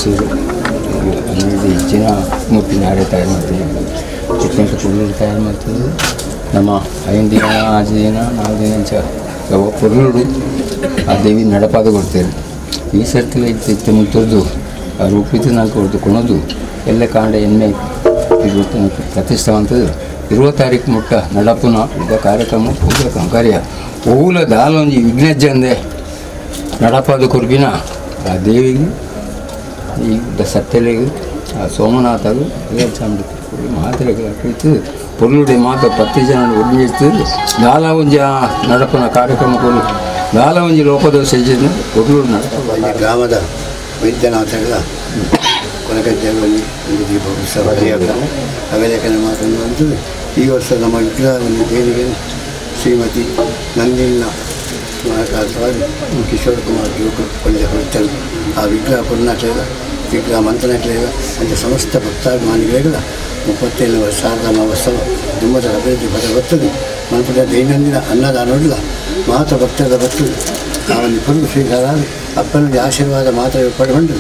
ಸದಸ್ಯರು ಹೆಚ್ಚಿನ ಮುಪ್ಪಿನಾರೆ ತಯಾರು ಮಾಡ್ತೀವಿ ಚಿಕ್ಕಂಟ ಪುಲ್ಲೂರು ತಯಾರು ಮಾಡ್ತೀವಿ. ನಮ್ಮ 5 ದಿನ 6 ದಿನ 4 ದಿನ ಅಂಚ ಪೊರ್ಲುಡು ಆ ದೇವಿ ನಡಪಾದ ಕೊಡ್ತೇವೆ. ಈ ಸರ್ತಿಲ ಇತ್ತು ಮುತ್ತರದು ಆ ರೂಪಿತ ನಾಲ್ಕು ಹೊರತು ಕೊಣದು ಎಲ್ಲ ಕಾಂಡ ಎಮ್ಮೆ ಪ್ರತಿಷ್ಠಾವಂಥದ್ದು 20 ತಾರೀಕು ಮುಟ್ಟ ನಡಪುನ ಇದ ಕಾರ್ಯಕ್ರಮ ಪೂಜಾ ಕಾರ್ಯ ಓಲ ದಾಲೊಂಜಿ ವಿಘ್ನಜ್ಜಂದೆ ನಡಪಾದ ಕೊರ್ಪಿನ ಆ ದೇವಿಗೆ ಈ ಸತ್ಯಲೆಗೆ ಆ ಸೋಮನಾಥರು ಮಾತ್ರೆಗಳ ಕುರಿತು ಪೊರ್ಲುಡೆ ಮಾತ 10 ಜನ ಒಡ್ಮಿತ್ತು ದಾಲ ಒಂಜಿ ಆ ನಡಪನ ಕಾರ್ಯಕ್ರಮ ಕೊರು ದಾಲ ಒಂಜಿ ಲೋಪದೋಷ ಪೊರ್ಲುಡು ನಡಪ. ಗ್ರಾಮದ ವೈದ್ಯನಾಥಗಳ ಕೊನಕಜ್ಜೆಯಲ್ಲಿ ಒಂದು ದೀಪ ಉತ್ಸವ ಅವೆಲ್ಲಕನೆ ಮಾತನ್ನು ಈ ವರ್ಷ ನಮ್ಮ ವಿಗ್ರಹವನ್ನು ದೇವಿಗೆ ಶ್ರೀಮತಿ ನಂದಿನ ಸ್ಮಾರಕಾರ್ಥವಾಗಿ ಕಿಶೋರ್ ಕುಮಾರ್ ಜೋಕು ಕೊಳ್ಳೆ ಹೊರತರು ಆ ವಿಗ್ರಹ ಕೊರ್ನಾಟಕ ವಿಗ್ರಹ ಮಂತ್ರನಾಟಕ ಅಂತ ಸಮಸ್ತ ಭಕ್ತಾಭಿಮಾನಿಗಳಿಗೆಲ್ಲ 37 ವರ್ಷ ಶಾರದಾ ಮಹೋತ್ಸವ ದುಮ್ಮದ ಅಭಿವೃದ್ಧಿ ಪದ ಬರ್ತದೆ ಮನಪುರ ದೈನಂದಿನ ಅನ್ನದಾನವಿಲ್ಲ ಮಾತ್ರ ಭಕ್ತರ ಬರ್ತದೆ. ನಾವಲ್ಲಿ ಪುರು ಶ್ರೀಕಾರ ಅಪ್ಪನಲ್ಲಿ ಆಶೀರ್ವಾದ ಮಾತ್ರ ಪಡೆಕೊಂಡು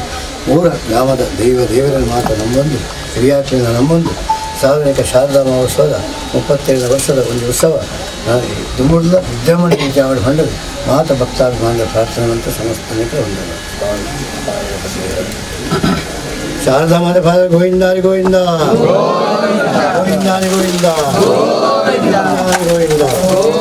ಊರ ಗ್ರಾಮದ ದೈವ ದೇವರನ್ನು ಮಾತ್ರ ನಂಬೊಂದು ಹಿರಿಯಾಟಿನ ನಂಬೊಂದು ಸಾರ್ವಜನಿಕ ಶಾರದಾ ಮಹೋತ್ಸವದ 37 ವರ್ಷದ ಒಂದು ಉತ್ಸವ ದುಮ್ಮುಡ್ಲ ವಿದ್ಯಮಾನ ವಿದ್ಯಾವಳಿ ಹೊಂಡದು ಮಾತ್ರ ಭಕ್ತಾಭಿಮಾನದ ಪ್ರಾರ್ಥನೆ ಅಂತ ಸಮಸ್ತನಿಗೆ ಒಂದು ಶಾರದಾ ಮಾತೆ ಫಾದರ್ ಗೋವಿಂದಾರಿ ಗೋವಿಂದ ಗೋವಿಂದಾರಿ ಗೋವಿಂದ ಗೋವಿಂದ ಗೋವಿಂದ. Oh,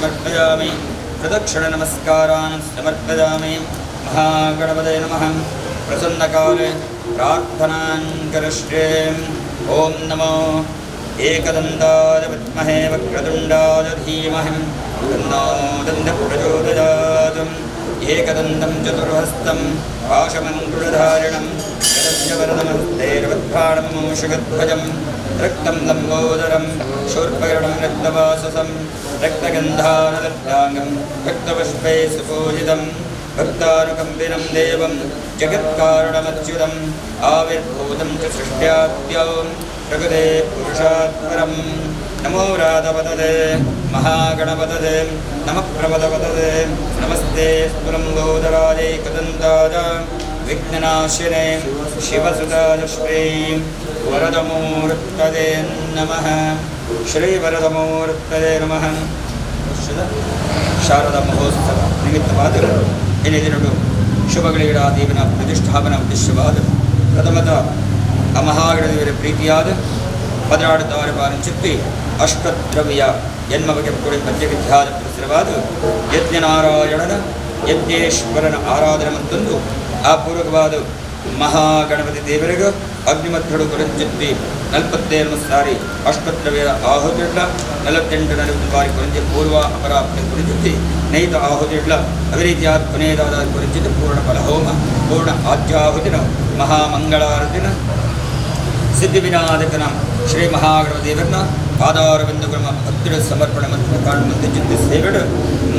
समर्पयामि। प्रदक्षिण नमस्कारान् समर्पयामि। महागणपतये नमः। प्रसन्नकाले प्रार्थनां करिष्ये। ॐ नमो एकदन्ताय विद्महे वक्रतुण्डाय धीमहि तन्नो दन्तः प्रचोदयात्। एकदन्तं चतुर्हस्तं पाशमङ्कुरधारिणं गजवरदमस्तेर्वद्भाणमूषकध्वजं रक्तं लम्बोदरं शूर्पकर्णं रक्तवाससं रक्तगन्धानलभ्याङ्गं रक्तपुष्पैः सुपूजितं भक्तानुकम्पिनं देवं जगत्कारणमच्युतम् आविर्भूतं च सृष्ट्याद्यौ प्रकृते पुरुषात् परं। नमो राधपतते महागणपतते नमः प्रपदपतते नमस्ते स्फुरम्बोदराय एकदन्ताय विघ्ननाशिने शिवसुताय श्रीं वरदमूर्तये नमः। श्रीवरदमूर्तये नमः। ಶಾರದಾ ಮಹೋತ್ಸವ ನಿಮಿತ್ತವಾದ ಇನ್ನೆರಡು ಶುಭಗಳಿಡ ದೇವನ ಪ್ರತಿಷ್ಠಾಪನಾ ಉದ್ದೇಶವಾದ ಪ್ರಥಮದ ಅಮಹಾಗಣದೇವರ ಪ್ರೀತಿಯಾದ ಪದರಾಡುತ್ತಾರೆ ಪಾರಂಚಿತ್ತಿ ಅಷ್ಟದ್ರವ್ಯ ಎನ್ಮವಗೆ ಕೂಡಿ ಪಂಚವಿದ್ಯಾದ ಪ್ರಸರವಾದ ಯಜ್ಞನಾರಾಯಣನ ಯಜ್ಞೇಶ್ವರನ ಆರಾಧನೆ ಮತ್ತೊಂದು ಆ ಪೂರ್ವಕವಾದ ಮಹಾಗಣಪತಿ ದೇವರಿಗೂ ಅಗ್ನಿಮಧ್ಯಡು ಕುರಂಚಿತ್ತಿ 47 ಸಾರಿ ಅಷ್ಟದ್ರವ್ಯ ಆಹುತಿಡ್ಲ 48 40 ಬಾರಿ ಕುರಂಜಿ ಪೂರ್ವ ಅಪರಾಪ್ತಿ ಕುರಿಚಿತ್ತಿ ನೈತ ಆಹುತಿಡ್ಲ ಅದೇ ರೀತಿಯಾದ ಕೊನೆಯದಾದ ಕುರಿಚಿತ್ ಪೂರ್ಣ ಫಲಹೋಮ ಪೂರ್ಣ ಆಜ್ಯಾಹುತಿನ ಮಹಾಮಂಗಳಾರತಿನ ಸಿದ್ಧಿವಿನಾಯಕನ ಶ್ರೀ ಮಹಾಗಣಪತಿ ದೇವರನ್ನ ಪಾದಾರವಿಂದಗುಣ ಭಕ್ತರ ಸಮರ್ಪಣೆ ಮತ್ತು ಕಾಣುವಂತೆ ಚಿಂತೆ ಸೇವೆಡು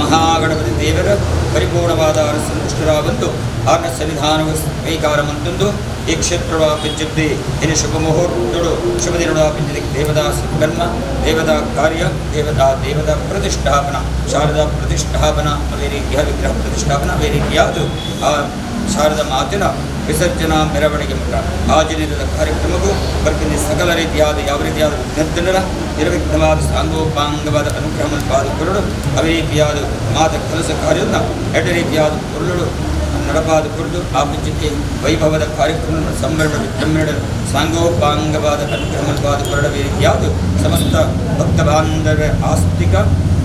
ಮಹಾಗಣಪತಿ ದೇವರ ಪರಿಪೂರ್ಣವಾದ ಸಂತುಷ್ಟರಾಗಂದು ಆರ್ನ ಸನ್ನಿಧಾನವು ಸ್ವೀಕಾರ ಮಂತಂದು ಈ ಕ್ಷೇತ್ರದ ಪಿಂಚಿದ್ದಿ ಇನ್ನು ಶುಭ ಮುಹೂರ್ತಡು ಶುಭ ದಿನದ ಪಿಂಚಿದ ದೇವತಾ ಸತ್ಕರ್ಮ ದೇವತಾ ಕಾರ್ಯ ದೇವತಾ ದೇವತಾ ಪ್ರತಿಷ್ಠಾಪನಾ ಶಾರದಾ ಪ್ರತಿಷ್ಠಾಪನಾ ಅದೇ ರೀತಿಯ ವಿಗ್ರಹ ಪ್ರತಿಷ್ಠಾಪನಾ ಅದೇ ರೀತಿಯಾದ ಆ ಶಾರದಾ ಮಾತಿನ ವಿಸರ್ಜನಾ ಮೆರವಣಿಗೆ ಮುಖ ಆ ದಿನದ ಕಾರ್ಯಕ್ರಮಕ್ಕೂ ಬರ್ತೀನಿ ಸಕಲ ರೀತಿಯಾದ ಯಾವ ರೀತಿಯಾದ ವಿಘ್ನರ ನಿರ್ವಿಘ್ನವಾದ ಸಾಂಗೋಪಾಂಗವಾದ ಅನುಗ್ರಹವನ್ನು ಪಾದುಕೊಳ್ಳಲು ಅದೇ ರೀತಿಯಾದ ಮಾತ ಕೆಲಸ ಕಾರ್ಯವನ್ನು ಎರಡು ರೀತಿಯಾದ ಕೊರಳು ನಡಪಾದ ಕುರಿತು ಆ ಪಂಚತೆ ವೈಭವದ ಕಾರ್ಯಕ್ರಮ ಸಂಭ್ರಮ ವಿಜೃಂಭಣೆ ಸಾಂಗೋಪಾಂಗವಾದ ಅನುಗ್ರಹವನ್ನು ಪಾದುಕೊಳ್ಳ ರೀತಿಯಾದ ಸಮಸ್ತ ಭಕ್ತ ಬಾಂಧವ್ಯ ಆಸ್ತಿಕ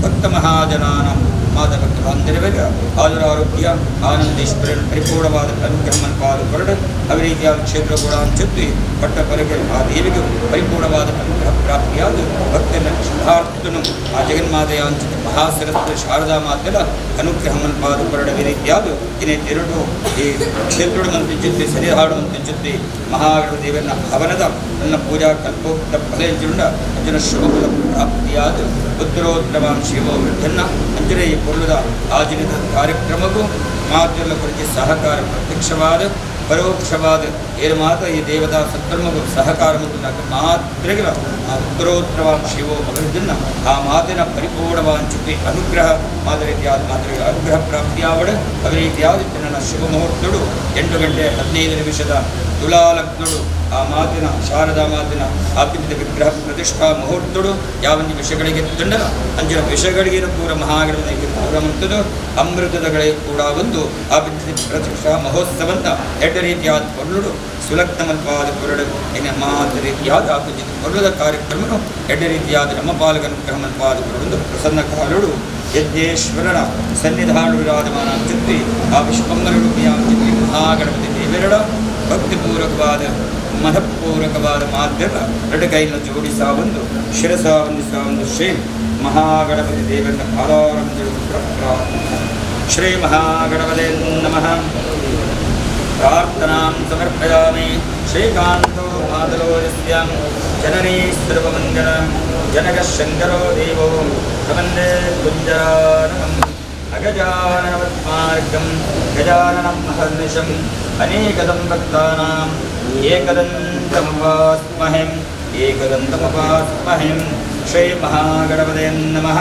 ಭಕ್ತ ಮಹಾಜನಾನ ಮಾತ ಭಕ್ತ ಬಾಂಧವ್ಯ ಆದುರ ಆರೋಗ್ಯ ಆನಂದೇಶ್ವರನ ಪರಿಪೂರ್ಣವಾದ ಅನುಗ್ರಹವನ್ನು ಪಾದುಕೊಳ್ಳ ಅದೇ ರೀತಿಯಾದ ಕ್ಷೇತ್ರ ಕೂಡ ಅಂಚುತ್ತಿ ಪಟ್ಟ ಪರಗೆ ಆ ದೇವಿಗೆ ಪರಿಪೂರ್ಣವಾದ ಅನುಗ್ರಹ ಪ್ರಾಪ್ತಿಯಾದ ಭಕ್ತನ ಶುಭಾರ್ಥನು ಆ ಜಗನ್ಮಾತೆಯ ಅಂಚಿತ ಮಹಾಸರಸ್ವತಿ ಶಾರದಾ ಮಾತೆಯ ಅನುಗ್ರಹವನ್ನು ಪಾದುಕೊಳ್ಳ ರೀತಿಯಾದ ಇನ್ನೇ ತಿರುಡು ಈ ಕ್ಷೇತ್ರದ ಜೊತೆ ಸರಿಹಾಡುವಂತ ಜೊತೆ ಮಹಾಗಣ ದೇವನ ಹವನದ ನನ್ನ ಪೂಜಾ ಕಲ್ಪೋಕ್ತ ಫಲೇಜುಂಡ ಅಂಜನ ಶುಭಫಲ ಪ್ರಾಪ್ತಿಯಾದ ಉತ್ತರೋತ್ತರವಾನ್ ಶಿವವೃದ್ಧನ್ನ ಅಂಜನ ಈ ಪೊರ್ಲದ ಆಜನಿತ ಕಾರ್ಯಕ್ರಮಕ್ಕೂ ಮಾತೆಲ್ಲ ಕುರಿತು ಸಹಕಾರ ಪ್ರತ್ಯಕ್ಷವಾದ ಪರೋಕ್ಷವಾದ ಏನು ಮಾತ್ರ ಈ ದೇವತಾ ಸತ್ಕರ್ಮಗೂ ಸಹಕಾರ ಮತ್ತು ಮಾತ್ರೆಗಳ ಆ ಉತ್ತರೋತ್ತರವಾದ ಶಿವೋ ಅಭಿವೃದ್ಧನ್ನ ಆ ಮಾತಿನ ಪರಿಪೂರ್ಣವಾದ ಚಿತ್ತಿ ಅನುಗ್ರಹ ಮಾದ ರೀತಿಯಾದ ಮಾತ್ರೆಗಳ ಅನುಗ್ರಹ ಪ್ರಾಪ್ತಿಯಾವಡ ಅದೇ ರೀತಿಯಾದ ನನ್ನ ಶುಭ ಮುಹೂರ್ತಡು 8:15 ತುಲಾಲಗ್ನಡು ಆ ಮಾತಿನ ಶಾರದಾ ಮಾತಿನ ಆತ್ಮಿಕ ವಿಗ್ರಹ ಪ್ರತಿಷ್ಠಾ ಮುಹೂರ್ತಡು ಯಾವೊಂದು ವಿಷಗಳಿಗೆ ತಂಡನ ಅಂಜಿನ ವಿಷಗಳಿಗೆ ಪೂರ ಮಹಾಗಣಪತಿಗೆ ಪೂರಮಂತದ್ದು ಅಮೃತದಗಳಿಗೆ ಕೂಡ ಒಂದು ಆ ಪ್ರತಿಷ್ಠಾ ಮಹೋತ್ಸವಂತ ಎರಡು ರೀತಿಯಾದ ಪೊರ್ಲುಡು ಸುಲಗ್ನಮಲ್ಪಾದ ಕೊರಡು ಇನ್ನು ಮಾತ ರೀತಿಯಾದ ಆಪಿತ ಪೊರ್ಲದ ಕಾರ್ಯಕ್ರಮನು ಎರಡು ರೀತಿಯಾದ ನಮ್ಮಪಾಲಕ ಅನುಗ್ರಹಮಲ್ಪಾದ ಕೊರಡು ಪ್ರಸನ್ನ ಕಾಲುಡು ಯಜ್ಞೇಶ್ವರನ ಸನ್ನಿಧಾನ ವಿರಾಜಮಾನ ಚಿತ್ರಿ ಆ ವಿಶ್ವಂಬರೂಪಿಯ ಚಿತ್ರಿ ಮಹಾಗಣಪತಿ ದೇವರಡ ಭಕ್ತಿಪೂರ್ವಕವಾದ ಮನಃಪೂರ್ವಕವಾದ ಮಾಧ್ಯಮ ಎರಡು ಕೈಯನ್ನು ಜೋಡಿಸ ಒಂದು ಶಿರಸ ವಂದಿಸ ಒಂದು ಶ್ರೀ ಮಹಾಗಣಪತಿ ದೇವರನ್ನ ಪಾದಾರವಿಂದಗಳು ಶ್ರೀ ಮಹಾಗಣಪತಿ ನಮಃ. ಪ್ರಾರ್ಥನಾಂ ಸಮರ್ಪಯಾಮಿ. ಶ್ರೀಕಾಂತೋ ಮಾತರೋ ಯಸ್ಯಾಂ ಜನನೀ ಸರ್ವಮಂಗಲಂ ಜನಕಶಂಕರೋ ದೇವೋ ಪ್ರಬಂಧೇ ಕುಂಜರಾನಂ ಅಗಜಾನನಪದ್ಮಾರ್ಗಂ ಗಜಾನನಂ ಮಹರ್ನಿಶಂ ಅನೇಕದಂ ಭಕ್ತಾನಾಂ ಏಕದಂತಮುಪಾಸ್ಮಹೆ ಏಕದಂತಮುಪಾಸ್ಮಹೆ. ಶ್ರೀ ಮಹಾಗಣಪತಯೇ ನಮಃ.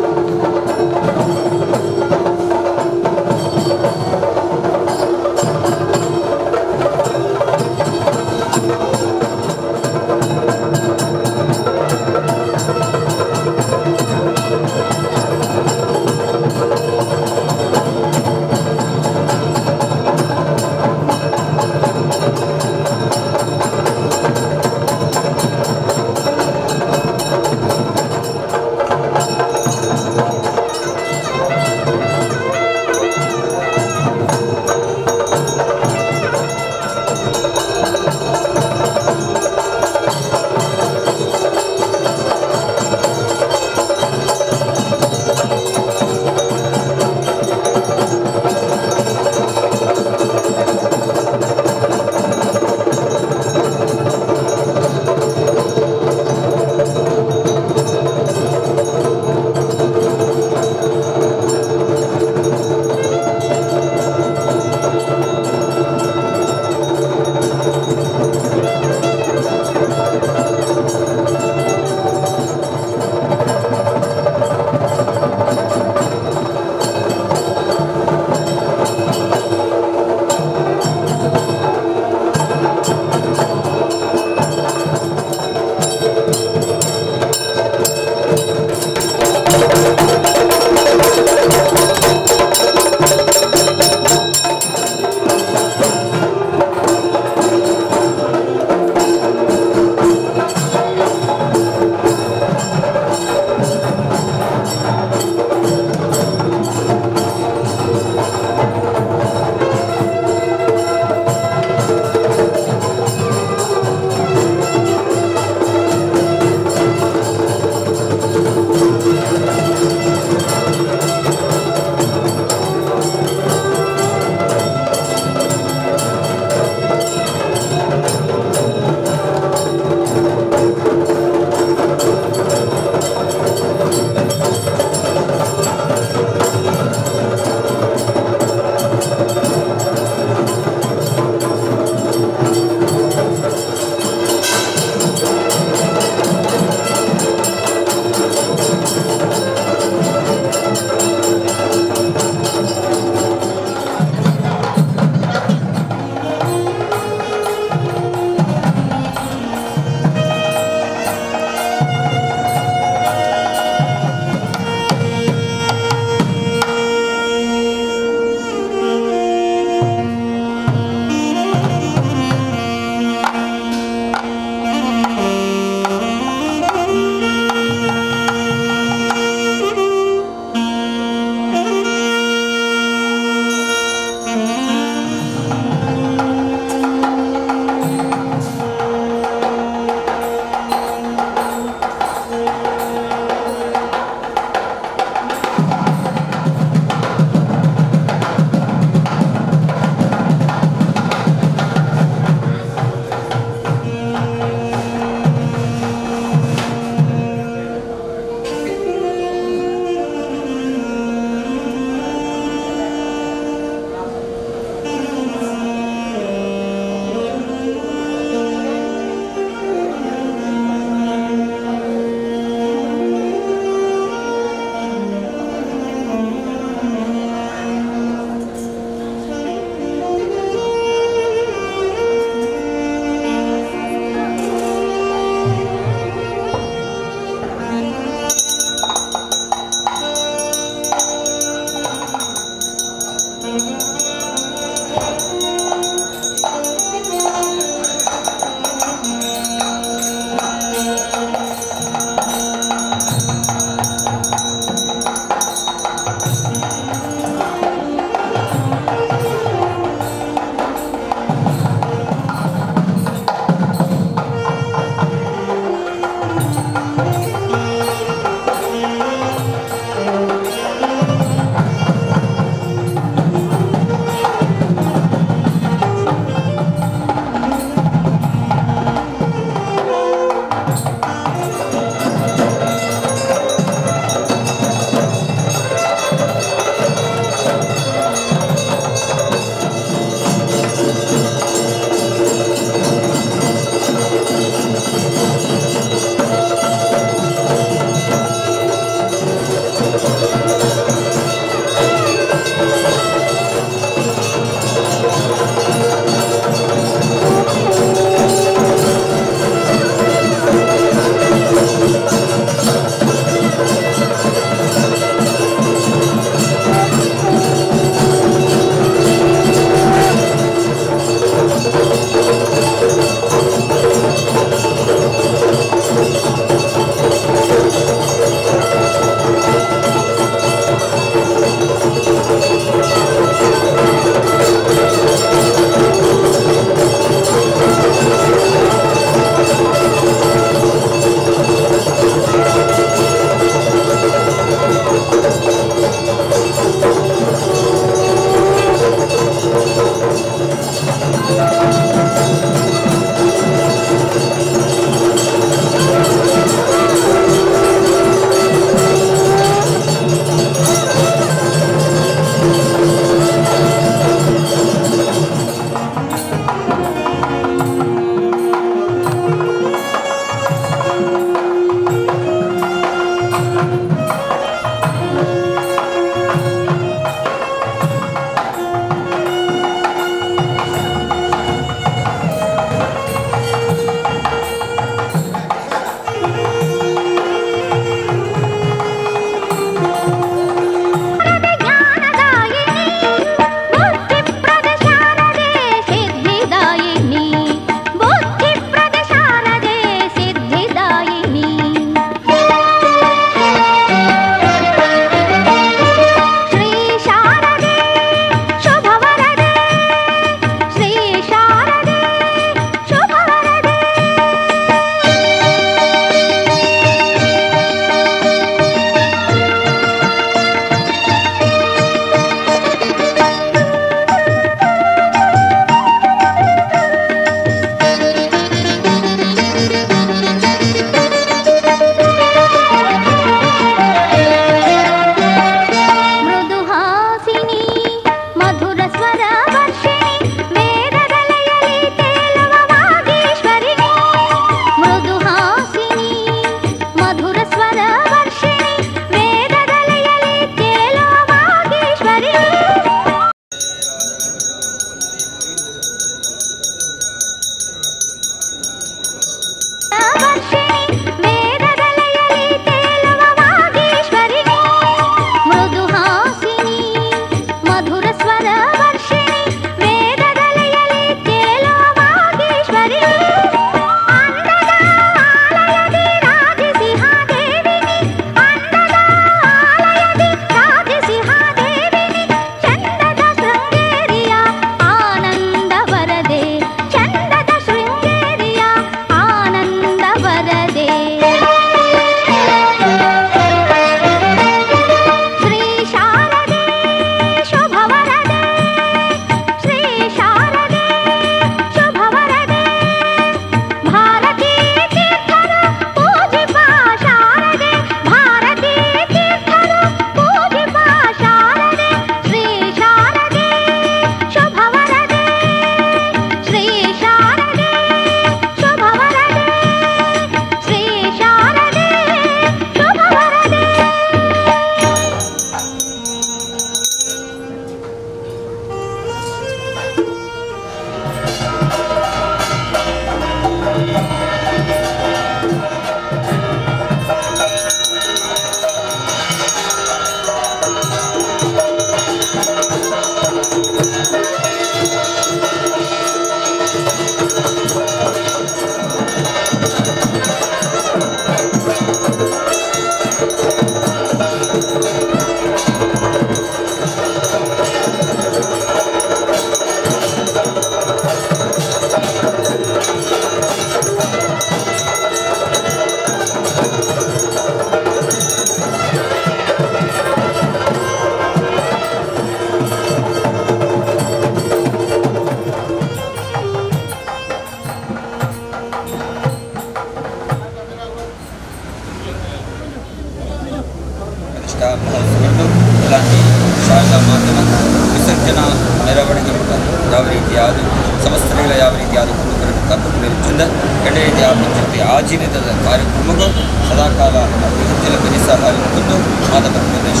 ಎಡೆ ರೀತಿಯ ಪಂಚಾಯತಿ ಆಜೀವಿತದ ಕಾರ್ಯಕ್ರಮಗಳು ಸದಾಕಾಲ ಹೆಚ್ಚಿನ ಪರಿಸರ ಬಂದು ಮಾತ ಪ್ರದೇಶ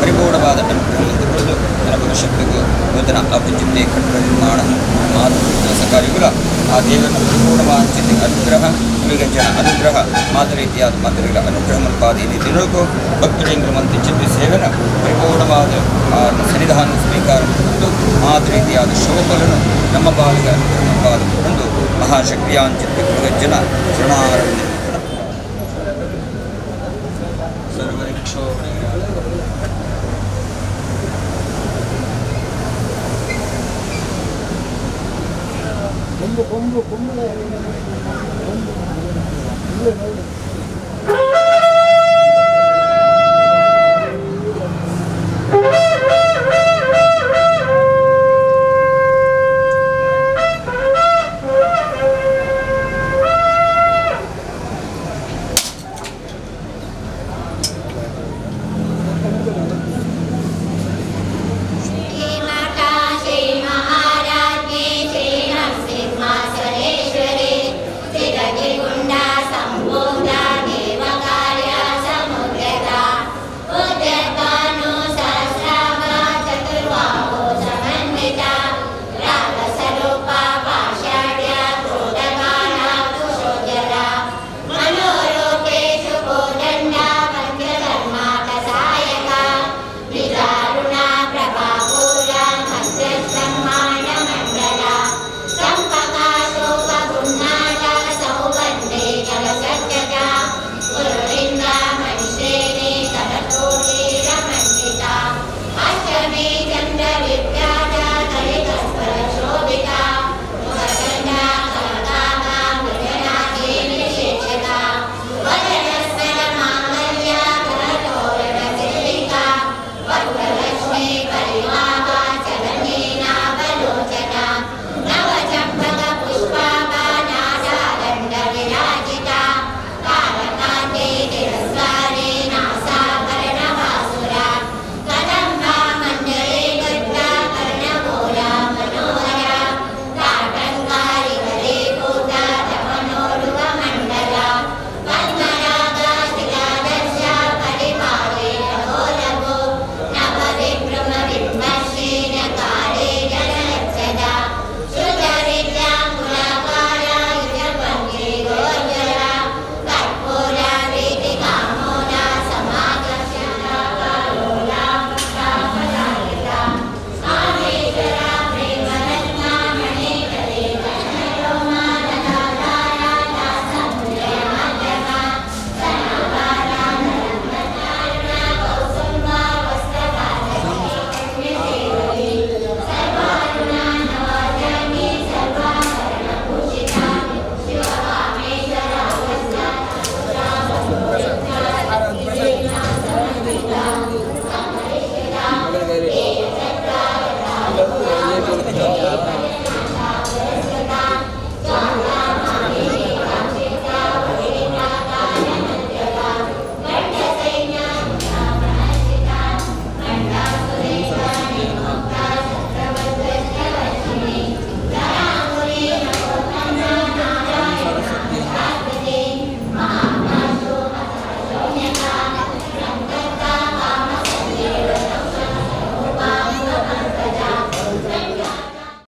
ಪರಿಪೂರ್ಣವಾದ ಅನುಗ್ರಹ ಕೊಡಲು ನನ್ನ ಭವಿಷ್ಯತ್ತಿಗೂ ನೂತನ ಆ ಪಂಚಾಯತಿ ಕಟ್ಟಡ ನಿರ್ಮಾಣ ಮಾತು ಕೆಲಸ ಕಾರ್ಯಗಳ ಆ ದೇವರನ್ನ ಪರಿಪೂರ್ಣವಾದ ಅನುಗ್ರಹ ಜನ ಅನುಗ್ರಹ ಮಾತ ರೀತಿಯಾದ ಮಾತೃಗಳ ಅನುಗ್ರಹ ಮಲ್ಪಾದ ಈ ದಿನಕ್ಕೂ ಭಕ್ತರಿಂಗ್ರ ಮಂತ್ರಿ ಸೇವನ ಪರಿಪೂರ್ಣವಾದ ಆ ಸನ್ನಿಧಾನ ಸ್ವೀಕಾರ ಮಾಡಿಕೊಂಡು ಮಾತ ರೀತಿಯಾದ ಶೋಕలను ನಮ್ಮ ಪಾಲಿಗೆ ಅನುಗ್ರಹ ಮಲ್ಪಾದ ಒಂದು ಮಹಾಶಕ್ತಿಯಾಂಚಿತ್ಯ ಜನ ಶರಣಾರವಿಂದ ಸರ್ವರಿಕ್ಷೋಭಣೆ ಕೊಂಬು ಕೊಂಬು ಕೊಂಬು.